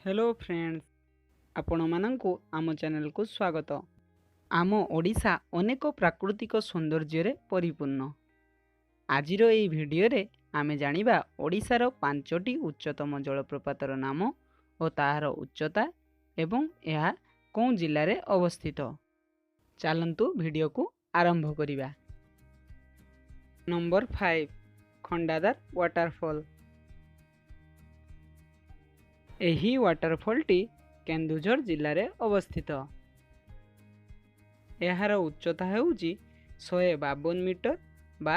Hello friends, ଆପଣମାନଙ୍କୁ ଆମ ଚ୍ୟାନେଲକୁ ସ୍ୱାଗତ। ଆମ ଓଡ଼ିଶା ଅନେକ ପ୍ରାକୃତିକ ସୌନ୍ଦର୍ଯ୍ୟରେ ପରିପୂର୍ଣ୍ଣ। ଆଜିର ଏହି ଭିଡ଼ିଓରେ ଆମେ ଜାଣିବା ଓଡ଼ିଶାର 5ଟି ଉଚ୍ଚତମ ଜଳପ୍ରପାତର ନାମ ଓ ତାହାର ଉଚ୍ଚତା ଏବଂ ଏହା କେଉଁ ଜିଲ୍ଲାରେ ଅବସ୍ଥିତ। ଚାଲନ୍ତୁ ଭିଡ଼ିଓକୁ ଆରମ୍ଭ କରିବା। Number 5, Khandadhar waterfall. ଏହି ୱାଟରଫଲ୍ଟି କେନ୍ଦୁଝର ଜିଲ୍ଲାରେ ଅବସ୍ଥିତ। ଏହାର ଉଚ୍ଚତା ହେଉଛି 152 ମିଟର ବା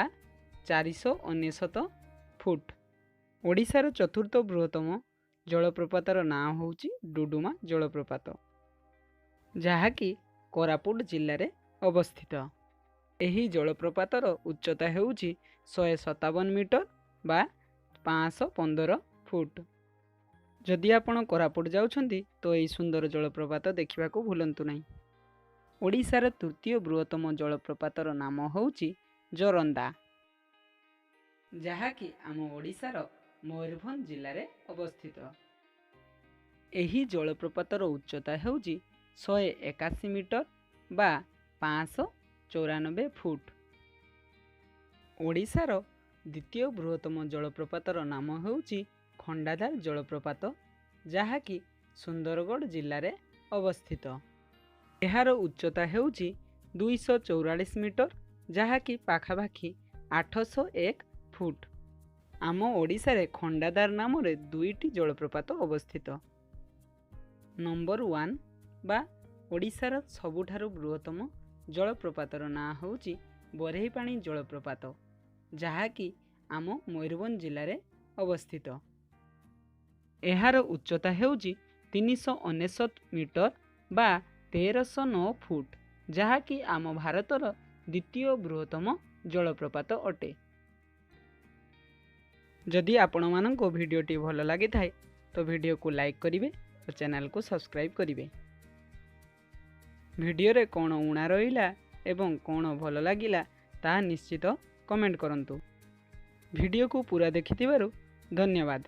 499 ଫୁଟ। ଓଡ଼ିଶାର ଚତୁର୍ଥ ବୃହତ୍ତମ ଜଳପ୍ରପାତର ନାଁ ହେଉଛି ଡୁଡୁମା ଜଳପ୍ରପାତ, ଯାହାକି କୋରାପୁଟ ଜିଲ୍ଲାରେ ଅବସ୍ଥିତ। ଏହି ଜଳପ୍ରପାତର ଉଚ୍ଚତା ହେଉଛି 157 ମିଟର ବା 515 ଫୁଟ। ଯଦି ଆପଣ କୋରାପୁଟ ଯାଉଛନ୍ତି ତ ଏହି ସୁନ୍ଦର ଜଳପ୍ରପାତ ଦେଖିବାକୁ ଭୁଲନ୍ତୁ ନାହିଁ। ଓଡ଼ିଶାର ତୃତୀୟ ବୃହତ୍ତମ ଜଳପ୍ରପାତର ନାମ ହେଉଛି ଜୋରନ୍ଦା, ଯାହାକି ଆମ ଓଡ଼ିଶାର ମୟୂରଭଞ୍ଜ ଜିଲ୍ଲାରେ ଅବସ୍ଥିତ। ଏହି ଜଳପ୍ରପାତର ଉଚ୍ଚତା ହେଉଛି 181 ମିଟର ବା 594 ଫୁଟ। ଓଡ଼ିଶାର ଦ୍ୱିତୀୟ ବୃହତ୍ତମ ଜଳପ୍ରପାତର ନାମ ହେଉଛି ଖଣ୍ଡାଧାର ଜଳପ୍ରପାତ, ଯାହାକି ସୁନ୍ଦରଗଡ଼ ଜିଲ୍ଲାରେ ଅବସ୍ଥିତ। ଏହାର ଉଚ୍ଚତା ହେଉଛି 244 ମିଟର, ଯାହାକି ପାଖାପାଖି 801 ଫୁଟ। ଆମ ଓଡ଼ିଶାରେ ଖଣ୍ଡାଧାର ନାମରେ 2ଟି ଜଳପ୍ରପାତ ଅବସ୍ଥିତ। ନମ୍ବର 1 ବା ଓଡ଼ିଶାର ସବୁଠାରୁ ବୃହତ୍ତମ ଜଳପ୍ରପାତର ନାଁ ହେଉଛି ବରେହିପାଣି ଜଳପ୍ରପାତ, ଯାହାକି ଆମ ମୟୂରଭଞ୍ଜ ଜିଲ୍ଲାରେ ଅବସ୍ଥିତ। ଏହାର ଉଚ୍ଚତା ହେଉଛି 399 ମିଟର ବା 1309 ଫୁଟ, ଯାହାକି ଆମ ଭାରତର ଦ୍ୱିତୀୟ ବୃହତ୍ତମ ଜଳପ୍ରପାତ ଅଟେ। ଯଦି ଆପଣମାନଙ୍କୁ ଭିଡ଼ିଓଟି ଭଲ ଲାଗିଥାଏ ତ ଭିଡ଼ିଓକୁ ଲାଇକ୍ କରିବେ ଓ ଚ୍ୟାନେଲକୁ ସବସ୍କ୍ରାଇବ୍ କରିବେ। ଭିଡ଼ିଓରେ କ'ଣ ଊଣା ରହିଲା ଏବଂ କ'ଣ ଭଲ ଲାଗିଲା ତାହା ନିଶ୍ଚିତ କମେଣ୍ଟ କରନ୍ତୁ। ଭିଡ଼ିଓକୁ ପୁରା ଦେଖିଥିବାରୁ ଧନ୍ୟବାଦ।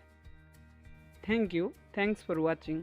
Thank you, thanks for watching.